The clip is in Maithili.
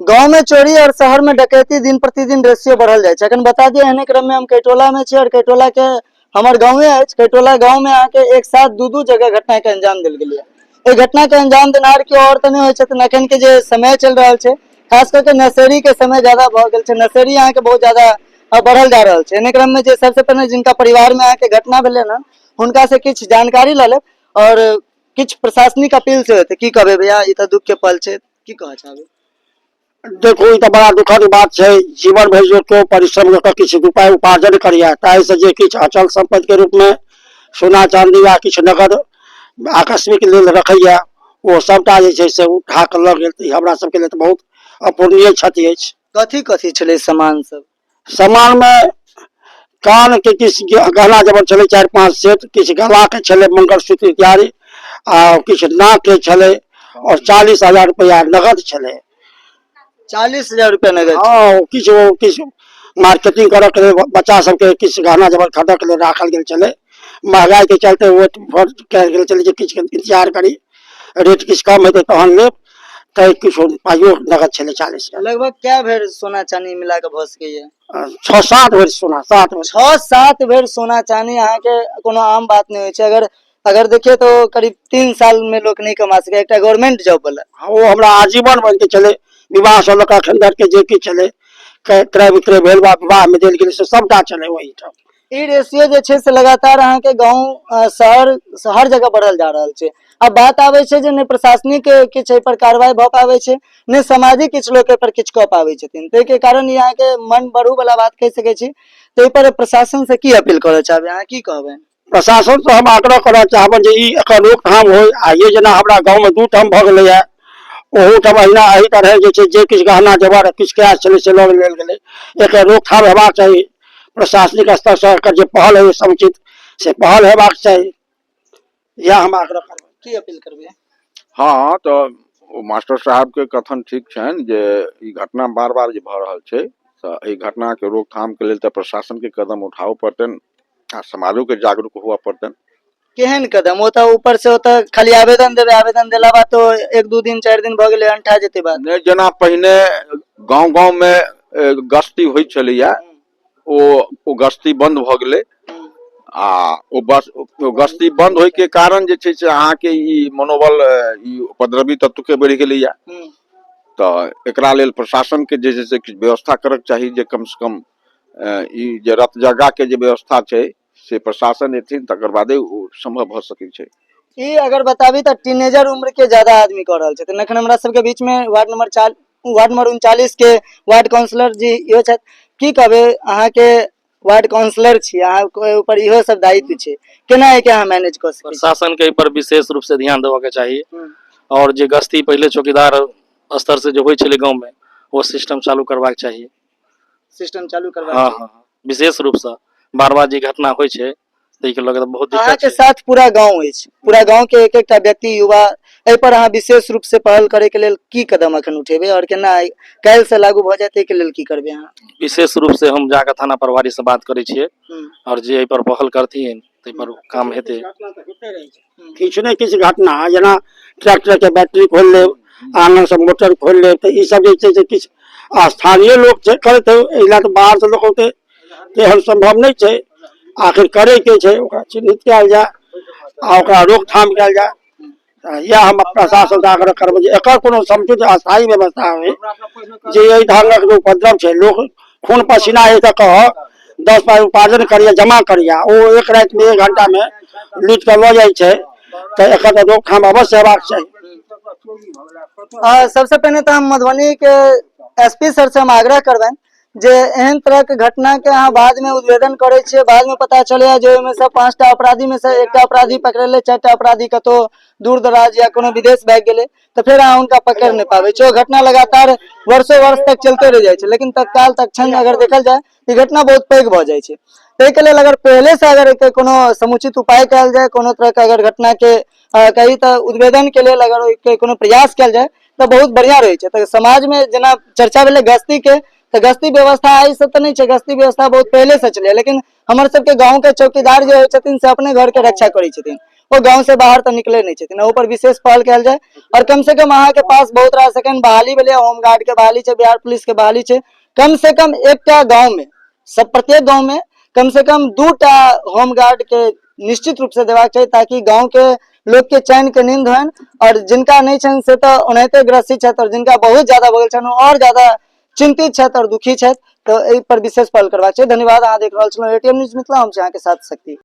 गांव में चोरी और शहर में डकैती दिन प्रतिदिन रेशियो बढ़ल जाइ छै। अखन बता दिअ, एहने क्रम में हम कैटोला में छी और कैटोला के हमर गांवे अछि। कैटोला गांव में अहाँके एक साथ दू दू जगह घटना के अंजाम देल गेलै। एहि घटना के अंजाम देनहार केओ और तऽ नहि होइ छथिन, अखन के जे समय चलि रहल छै, खास कऽ के नशेड़ी के समय ज्यादा भऽ गेल छै। नशेड़ी अहाँके बहुत ज्यादा बढ़ल जा रहल छै। एहने क्रम में जे सबसे पहिने जिनका परिवार में अहाँके घटना भेलै हन, हुनका से किछु जानकारी लऽ लेब और किछु प्रशासनिक अपील से हेतै। की कहबै भैया, ई तऽ दुख के पल छै, की कहऽ चाहबै? देखू, ई तऽ बड़ा दुखद बात छै। जीवन भरि जे केओ परिश्रम कऽ कऽ किछु रुपैआ उपार्जन करैए, ताहिसँ जे किछु अचल सम्पत्तिके रूपमे सोना चाँदी या किछु नगद आकस्मिक लेल रखैए, ओ सभटा जे छै से उठा कऽ लऽ गेल। तऽ ई हमरा सभके लेल तऽ बहुत अपूरणीय क्षति अछि। कथी कथी छलै सामान सब? सामानमे कानके किछु गहना जेवर छलै, 4-5 सेट, किछु गलाके छलै, मंगलसूत्र इत्यादि, आ किछु नाकके छलै, आओर 40,000 रुपैआ नगद छलै। 40,000 रुपया नगद? हँ, किछु ओ किछु मार्केटिंग करऽके लेल, बच्चा सबके किछु गहना जेवर खरीदऽके लेल राखल गेल छलै। महगाइके चलते वेट कयल गेल छलै जे किछु इंतजार करी, रेट किछु कम हेतै तहन लेब। तऽ किछु पाइयो नगद छलै 40,000। लगभग कै भरि सोना चानी मिला कऽ भऽ सकैया? 6-7 भरि सोना, 7 भरि। 6-7 भरि सोना चानी अहाँके कोनो आम बात नहि होइ छै। अगर अगर देखिए तो करीब 3 साल में लोग नहीं कमा सके एकटा गवर्नमेंट जॉब वाला। हाँ, ओ हमरा आजीवन बनि के छलै। विवाह से लऽ कऽ एखन धरि के जे किछु छलै, क्रय विक्रय भेल वा विवाह मे देल गेल, से सबटा छलै ओहिठाम। ई रेशियो जे छै से लगातार अहाँके गाँव, शहर, हर जगह बढ़ल जा रहल छै। अब बात आबै छै जे नहि प्रशासनिक किछु एहि पर कार्रवाई भऽ पाबै छै, नहि सामाजिक किछु लोक एहि पर किछु कऽ पाबै छथिन। ताहिके कारण ई अहाँके मन बढ़ू वाला बात कहि सकै छी। ताहि पर प्रशासन से की अपील करऽ चाहबै अहाँ, की कहबै? प्रशासन से हम आग्रह करऽ चाहबनि जे ई एकर रोकथाम होइ। आ ये जेना हमरा गाँवमे 2 ठाम भऽ गेलैए, ओहूठाम अहिना एहि तरहे जे छै, जे किछु गहना जेवर, किछु कैश छलै, से लऽ लेल गेलै। एकर रोकथाम हेबाक चाही। प्रशासनिक स्तरसँ एकर जे पहल होइ समुचित, से पहल हेबाक चाही। इएह हम आग्रह करबै। की अपील करबै? हँ, तऽ ओ मास्टर साहबके कथन ठीक छनि जे ई घटना बार बार जे भऽ रहल छै, तऽ एहि घटनाके रोकथामके लेल तऽ प्रशासनके कदम उठाबऽ पड़तनि आ समाजोके जागरूक हुअ पड़तनि। केहन कदम? ओ तऽ ऊपर से ओतऽ खाली आवेदन देबै, आवेदन देला बाद तो 1-2 दिन, 4 दिन भऽ गेलै, अंठा जेतै बात। नहि, जेना पहिने गाँव गाँवमे गश्ती होइ छलैया, ओ ओ गश्ती बन्द भऽ गेलै। आ ओ बस ओ गश्ती बन्द होइके कारण जे छै से अहाँके ई मनोबल ई उपद्रवी तत्वके बढ़ि गेलैया। तऽ एकरा लेल प्रशासनके जे छै से किछु व्यवस्था करक चाही जे कमसँ कम ई जे रतजगाके जे व्यवस्था छै से प्रशासन एथिन तकर बादे ओ सम्भव भऽ सकै छै। ई अगर बताबी तऽ टीनेजर उम्र के ज्यादा आदमी कऽ रहल छथिन। एखन हमरा सबके बीच में वार्ड नंबर 4, वार्ड नंबर 39 के वार्ड काउंसलर जी इहो छथि। की कहबै, अहाँके वार्ड काउंसलर छी अहाँ, ऊपर इहो सब दायित्व छै, केना एके अहाँ मैनेज कऽ सकै छी? प्रशासन के एहि पर विशेष रूप से ध्यान देबऽ के चाही और जे गश्ती पहिले चौकीदार स्तर से जे होइ छलै गाँव में, ओ सिस्टम चालू करबाक चाही। सिस्टम चालू करबाक हँ हँ, विशेष रूप से बार बार जे घटना होइ छै ताहिके लऽ कऽ तऽ बहुत दिक्कत अहाँके छै। साथ पूरा गांव अछि, पूरा गांव के एक एकटा व्यक्ति, युवा, एहि पर अहाँ विशेष रूप से पहल करे के लेल की कदम अखन उठेबै और केना काल्हि से लागू भऽ जायत, एहिके लेल की करबै अहाँ? विशेष रूप से हम जाकऽ थाना प्रभारी से बात करै छियै और जे एहि पर पहल करथिन ताहि पर काम हेतै। किछु ने किछु घटना, जेना ट्रैक्टरके बैटरी खोलि लेब, आङ्गनसँ मोटर खोलि लेब, तऽ ईसब जे छै से किछु स्थानीय लोक छै करैत, एहि लए कऽ बाहरसँ लोक औतै तेहन सम्भव नहि छै। आखिर करैके छै, ओकरा चिन्हित कयल जाय आ ओकरा रोकथाम कयल जाय। तऽ इएह हम प्रशासनसँ आग्रह करबै जे एकर कोनो समुचित अस्थायी व्यवस्था होइ जे एहि ढङ्गक जे उपद्रव छै। लोक खून पसीना एहि कऽ 10 पाइ उपार्जन करैए, जमा करैए, ओ एक रातिमे, 1 घंटामे लूटि कऽ लऽ जाइ छै। तऽ एकर तऽ रोकथाम अवश्य हेबाक चाही। सबसे पहिने तऽ हम मधुबनी के एसपी सर से हम आग्रह करबनि जे एहन तरह के घटना के अहाँ बाद में उद्भेदन करै छियै, बाद में पता चलैया जे ओहिमे से 5टा अपराधी में से एकटा अपराधी पकड़ेलै, 4टा अपराधी कतौ दूर दराज या कोनो विदेश भागि गेलै, तऽ फेर अहाँ हुनका पकड़ि नहि पाबै छियै। ओ घटना लगातार वर्षो वर्ष तक चलते रहि जाइ छै, लेकिन तत्काल तत्क्षण अगर देखल जाय तऽ ई घटना बहुत पैघ भऽ जाइ छै। ताहिके लेल अगर पहिले से अगर एहिके कोनो समुचित उपाय कयल जाय, कोनो तरहके अगर घटना के कही तऽ उद्भेदन के लेल अगर ओहिके कोनो प्रयास कयल जाय तऽ बहुत बढ़िआँ रहै छै। तऽ समाजमे जेना चर्चा भेलै गश्तीके, तऽ गश्ती व्यवस्था आइ से तऽ नहि छै, गश्ती व्यवस्था बहुत पहिले से छलै, लेकिन हमर सबके गाँव के चौकीदार जे होइ छथिन से अपने घर के रक्षा करै छथिन, ओ गाँव से बाहर तऽ निकले नहि छथिन। ओहि पर विशेष पहल कयल जाय। और कम से कम अहाँके पास बहुत रास एखन बहाली भेलै, होमगार्ड के बहाली छै, बिहार पुलिस के बहाली छै, कम से कम एकटा गाँव में सब प्रत्येक गाँव में कम से कम 2टा होमगार्ड के निश्चित रूप से देबाक चाही, ताकि गाँव के लोग के चैन के नींद होइन। और जिनका नहीं छनि से तऽ ओनाहिते ग्रसित छथि, और जिनका बहुत ज्यादा भऽ गेल छनि ओ और ज्यादा चिंतित छथि और दुखी छथि। तऽ एहि पर विशेष पहल करबाक चाही। धन्यवाद। अहाँ देख रहल छलहुँ एटीएम न्यूज मिथिला, हम छी अहाँके साथ शक्ति।